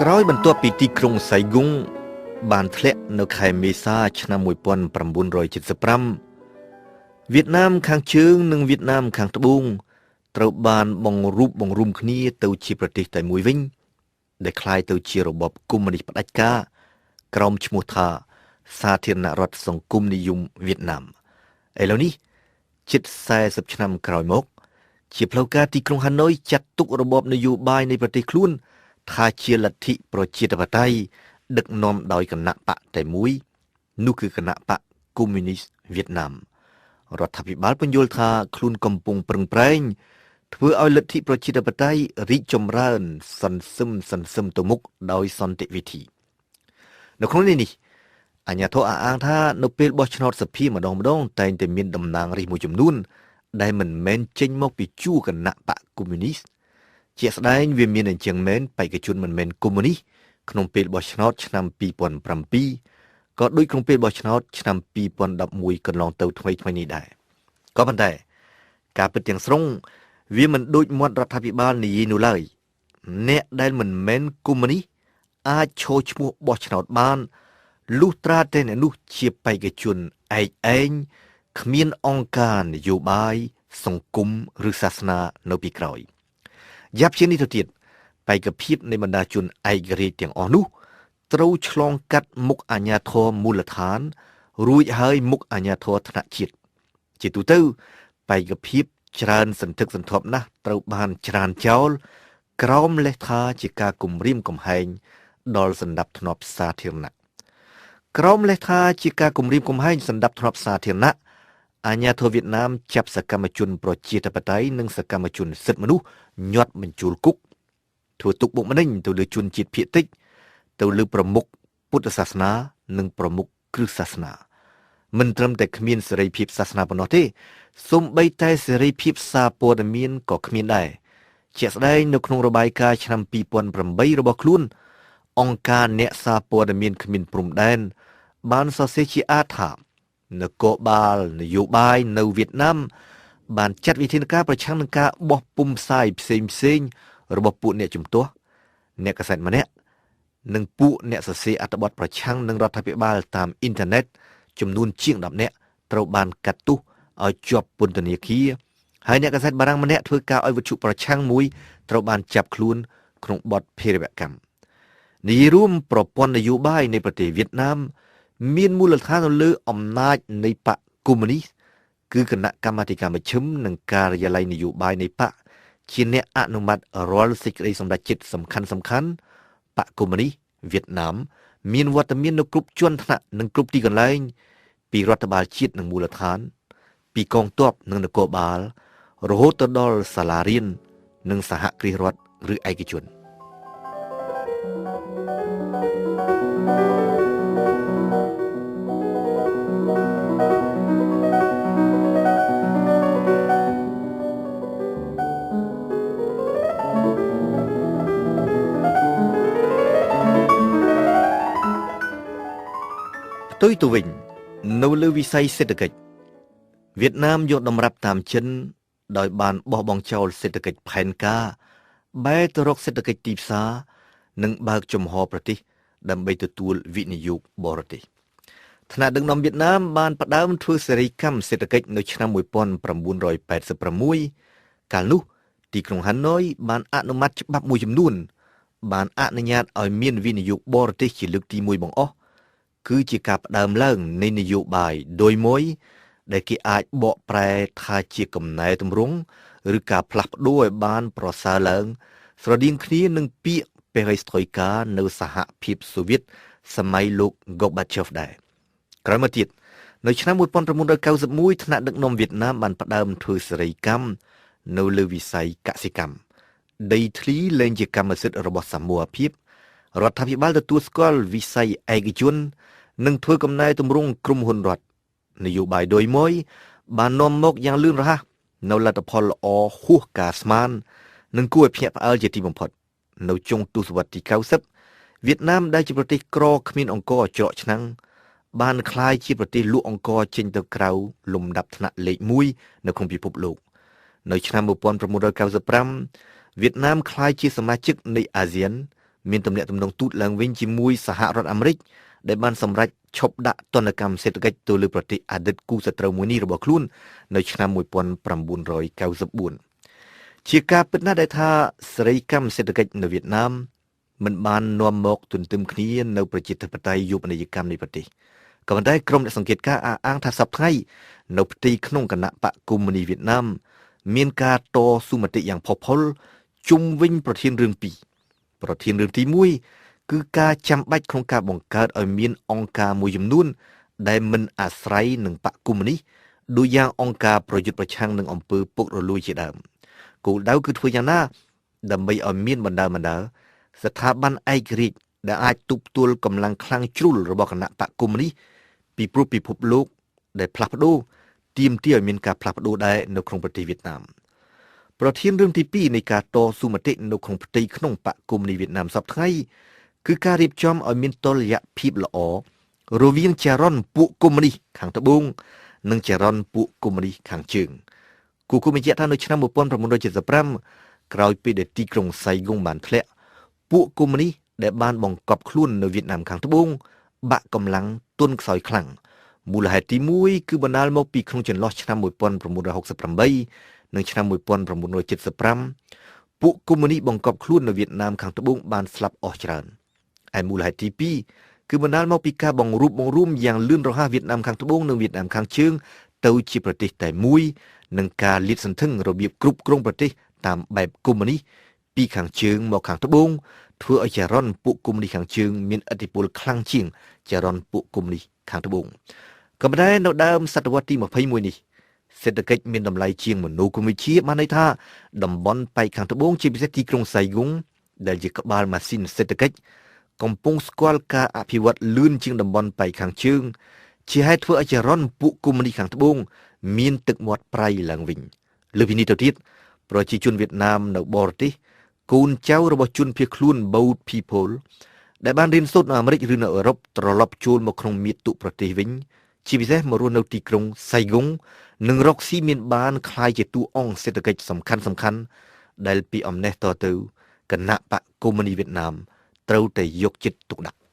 ក្រោយបន្ទាប់ពីទីក្រុងសៃហ្គុងបានធ្លាក់នៅខែមេសាឆ្នាំ1975វៀតណាមខាងជើងនិងវៀតណាមខាងត្បូងត្រូវបានបង្រួបបង្រួមគ្នាទៅជាប្រទេសតែមួយវិញដែលក្លាយទៅជារបបកុម្មុយនីសផ្ដាច់ការក្រោមឈ្មោះថាសាធារណរដ្ឋសង្គមនិយមវៀតណាមឥឡូវនេះជិត40ឆ្នាំក្រោយមកជាផ្លូវការទីក្រុងហាណូយចាត់ទុករបបនយោបាយនៃប្រទេសខ្លួនថាជាលទ្ធិប្រជាធិបតេយ្យដឹកនាំដោយគណៈបកតែមួយនោះគឺគណៈបកកុម្មុយនីសវៀតណាមរដ្ឋាភិបាលពន្យល់ថាខ្លួនកំពុងប្រឹងប្រែងធ្វើឲ្យលទ្ធិប្រជាធិបតេយ្យរីកចម្រើនសន្សឹមសន្សឹមទៅមុខដោយសន្តិវិធីនៅក្នុងនេះអាជ្ញាធរអះអាងថានៅពេលបោះឆ្នោតសភាម្ដងម្ដងតែងតែមានតំណាងរាស្ត្រមួយចំនួនដែលមិនមែនចេញមកពីជួរគណៈបកកុម្មុយនីសជាក់ស្ដែងវាមានអញ្ចឹងមែនបេក្ខជនមិនមែនកុម្មុយនីសក្នុងពេលបោះឆ្នោតឆ្នាំ2007ក៏ដូចក្នុងពេលបោះឆ្នោតឆ្នាំ2011កន្លងទៅថ្មីថ្មីនេះដែរក៏ប៉ុន្តែការពិតទាំងស្រុងវាមិនដូចមាត់រដ្ឋាភិបាលនិយាយនោះឡើយអ្នកដែលមិនមែនកុម្មុយនីសអាចឈរឈ្មោះបោះឆ្នោតបានលុះត្រាតែអ្នកនោះជាបេក្ខជនឯកឯងគ្មានអង្គការនយោបាយសង្គមឬសាសនានៅពីក្រោយយ៉ាប់ជាងនេះទៅទៀតបេក្ខភាពនៃបណ្ដាជនឯករាជ្យទាំងអស់នោះត្រូវឆ្លងកាត់មុខអាជ្ញាធរមូលដ្ឋានរួចហើយមុខអាជ្ញាធរថ្នាក់ជាតិជាទូទៅបេក្ខភាពច្រើនសន្ធឹកសន្ធាប់ណាស់ត្រូវបានច្រានចោលក្រោមលេសថាជាការគំរាមកំហែងដល់សន្តិភាពសាធារណៈក្រោមលេសថាជាការគំរាមកំហែងសន្តិភាពសាធារណៈអាជ្ញាធរវៀតណាមចាប់សកម្មជនប្រជាធិបតេយ្យនិងសកម្មជនសិទ្ធិមនុស្សញាត់បញ្ចូលគុកធ្វើទុកបុកម្នេញទៅលើជនជាតិភាគតិចទៅលើប្រមុខពុទ្ធសាសនានិងប្រមុខគ្រិស្តសាសនាមិនត្រឹមតែគ្មានសេរីភាពសាសនាប៉ុណ្ណោះទេសូម្បីតែសេរីភាពសារព័ត៌មានក៏គ្មានដែរជាក់ស្ដែងនៅក្នុងរបាយការណ៍ឆ្នាំ2008របស់ខ្លួនអង្គការអ្នកសារព័ត៌មានគ្មានព្រំដែនបានសរសេរជាអាទិថានគរបាលនយោបាយនៅវៀតណាមបានចាត់វិធានការប្រឆាំងនឹងការបោះពុម្ពផ្សាយផ្សេងផ្សេងរបស់ពួកអ្នកជំទាស់អ្នកកាសែតម្នាក់និងពួកអ្នកសរសេរអត្ថបទប្រឆាំងនឹងរដ្ឋាភិបាលតាមអ៊ីនធឺណិតចំនួនជាង10នាក់ត្រូវបានកាត់ទោសឲ្យជាប់ពន្ធនាគារហើយអ្នកកាសែតបារាំងម្នាក់ធ្វើការឲ្យវិទ្យុប្រឆាំងមួយត្រូវបានចាប់ខ្លួនក្នុងបទភេរវកម្មនិយាយរួមប្រព័ន្ធនយោបាយនៃប្រទេសវៀតណាមមានមូលដ្ឋាននៅលើអំណាចនៃបកកុម្មុយនីសគឺគណៈកម្មាធិការមជ្ឈិមនិងការិយាល័យនយោបាយនៃបកជាអ្នកអនុម័តរាល់សេចក្តីសម្រេចចិត្តសំខាន់សំខាន់បកកុម្មុយនីសវៀតណាមមានវត្តមាននៅគ្រប់ជាន់ថ្នាក់និងគ្រប់ទីកន្លែងពីរដ្ឋបាលជាតិនិងមូលដ្ឋានពីកងទ័ពនិងនគរបាលរហូតទៅដល់សាលារៀននិងសហគ្រាសរដ្ឋឬឯកជនផ្ទុយទៅវិញនៅលើវិស័យសេដ្ឋកិច្ចវៀតណាមយកតម្រាប់តាមចិនដោយបានបោះបង់ចោលសេដ្ឋកិច្ចផែនការបែរទៅរកសេដ្ឋកិច្ចទីផ្សារនិងបើកចំហប្រទេសដើម្បីទទួលវិនិយោគបរទេសថ្នាក់ដឹកនាំវៀតណាមបានផ្ដើមធ្វើសេរីកម្មសេដ្ឋកិច្ចនៅឆ្នាំ1986កាលនោះទីក្រុងហាណូយបានអនុម័តច្បាប់មួយចំនួនបានអនុញ្ញាតឲ្យមានវិនិយោគបរទេសជាលើកទី1បង្អស់គឺជាការផ្ដើមឡើងនៃនយោបាយដោយមួយដែលគេអាចបកប្រែថាជាកំណែទម្រង់ឬការផ្លាស់ប្ដូរឲ្យបានប្រសើរឡើងស្រដៀងគ្នានឹងពាក្យពេរេស្ត្រុយកានៅសហភាពសូវៀតសម័យលោកហ្គូបាឆេវដែរក្រោយមកទៀតនៅឆ្នាំ1991ថ្នាក់ដឹកនាំវៀតណាមបានផ្ដើមធ្វើសេរីកម្មនៅលើវិស័យកសិកម្មដីធ្លីលែងជាកម្មសិទ្ធិរបស់សមូហភាពរដ្ឋាភិបាលទទួលស្គាល់វិស័យឯកជននិងធ្វើកំណែទម្រង់ក្រុមហ៊ុនរដ្ឋនយោបាយដោយមួយបាននាំមកយ៉ាងលឿនរហ័សនៅលទ្ធផលល្អហួសការស្មាននិងគួរឲ្យភ្ញាក់ផ្អើលជាទីបំផុតនៅចុងទសវត្សរ៍ទី90វៀតណាមដែលជាប្រទេសក្រគ្មានអង្ករច្រកឆ្នាំងបានក្លាយជាប្រទេសលក់អង្ករចេញទៅក្រៅលំដាប់ថ្នាក់លេខ1នៅក្នុងពិភពលោកនៅឆ្នាំ1995វៀតណាមក្លាយជាសមាជិកនៃអាស៊ាន មានទំនាក់ទំនងទូតឡើងវិញជាមួយសហរដ្ឋអាមេរិកដែលបានសម្រេចឈប់ដាក់ទណ្ឌកម្មសេដ្ឋកិច្ចទៅលើប្រទេសអតីតគូសត្រូវមួយនេះរបស់ខ្លួននៅឆ្នាំ1994ជាការពិតណាស់ដែលថាសេរីកម្មសេដ្ឋកិច្ចនៅវៀតណាមមិនបាននាំមកទន្ទឹមគ្នានៅប្រជាធិបតេយ្យយុវនីយកម្មនៃប្រទេសក៏ប៉ុន្តែក្រុមអ្នកសង្កេតការអះអាងថាសប្តាហ៍ថ្ងៃនៅផ្ទៃក្នុងគណៈបកកុម្មុយនីសវៀតណាមមានការតស៊ូមតិយ៉ាងផុសផុលជុំវិញប្រធានរឿងពីរប្រធានរឿងទី1គឺការចាំបាច់ក្នុងការបង្កើតឲ្យមានអង្គការមួយចំនួនដែលមិនអាស្រ័យនឹងបកកុម្មុយនីសដូចយ៉ាងអង្គការប្រយុទ្ធប្រឆាំងនឹងអំពើពុករលួយជាដើមគោលដៅគឺធ្វើយ៉ាងណាដើម្បីឲ្យមានបណ្ដាស្ថាប័នឯករាជ្យដែលអាចទប់ទល់កម្លាំងខ្លាំងជ្រុលរបស់គណៈបកកុម្មុយនីសពីព្រោះពិភពលោកដែលផ្លាស់ប្ដូរទាមទារឲ្យមានការផ្លាស់ប្ដូរដែរនៅក្នុងប្រទេសវៀតណាមប្រធានរឿងទី2នៃការតស៊ូមតិនៅក្នុងផ្ទៃក្នុងបកកុម្មុយនីសវៀតណាមសប្តាហ៍ថ្ងៃគឺការរៀបចំឲ្យមានតុល្យភាពល្អរវាងចរន្តពួកកុម្មុយនីសខាងត្បូងនិងចរន្តពួកកុម្មុយនីសខាងជើងគូគូបញ្ជាក់ថានៅឆ្នាំ1975ក្រោយពេលដែលទីក្រុងសៃហ្គងបានធ្លាក់ពួកកុម្មុយនីសដែលបានបង្កប់ខ្លួននៅវៀតណាមខាងត្បូងបាក់កម្លាំងទន់ខ្សោយខ្លាំងមូលហេតុទី1គឺបណ្ដាលមកពីក្នុងចន្លោះឆ្នាំ1968និងឆ្នាំ1975ពួកកុម្មុយនីសបង្កប់ខ្លួននៅវៀតណាមខាងត្បូងបានស្លាប់អស់ច្រើនឯមូលហេតុទី2គឺបណ្ដាលមកពីការបង្រួបបង្រួមយ៉ាងលឿនរហ័សវៀតណាមខាងត្បូងនិងវៀតណាមខាងជើងទៅជាប្រទេសតែមួយនិងការលាតសន្ធឹងរបៀបគ្រប់គ្រងប្រទេសតាមបែបកុម្មុយនីសពីខាងជើងមកខាងត្បូងធ្វើឲ្យចរន្តពួកកុម្មុយនីសខាងជើងមានឥទ្ធិពលខ្លាំងជាងចរន្តពួកកុម្មុយនីសខាងត្បូងក៏ប៉ុន្តែនៅដើមសតវត្សទី21នេះសេដ្ឋកិច្ចមានតម្លៃជាងមនោគមវិជ្ជាបានន័យថាតំបន់ប៉ែកខាងត្បូងជាពិសេសទីក្រុងសៃហ្គងដែលជាក្បាលម៉ាស៊ីនសេដ្ឋកិច្ចកំពុងស្គាល់ការអភិវឌ្ឍលឿនជាងតំបន់ប៉ែកខាងជើងជាហេតុធ្វើឲ្យចរន្តពួកកុម្មុយនីសខាងត្បូងមានទឹកមាត់ប្រៃឡើងវិញលើពីនេះទៅទៀតប្រជាជនវៀតណាមនៅបរទេសកូនចៅរបស់ជនភៀសខ្លួន Boat People ដែលបានរៀនសូត្រនៅអាមេរិកឬនៅអឺរ៉ុបត្រឡប់ចូលមកក្នុងមាតុប្រទេសវិញជាពិសេសមករស់នៅទីក្រុងសៃហ្គងនិងរកស៊ីមានបានក្លាយជាតួអង្គសេដ្ឋកិច្ចសំខាន់ដែលពីអំណេះតទៅគណៈបកកុម្មុយនីសវៀតណាមត្រូវតែយកចិត្តទុកដាក់។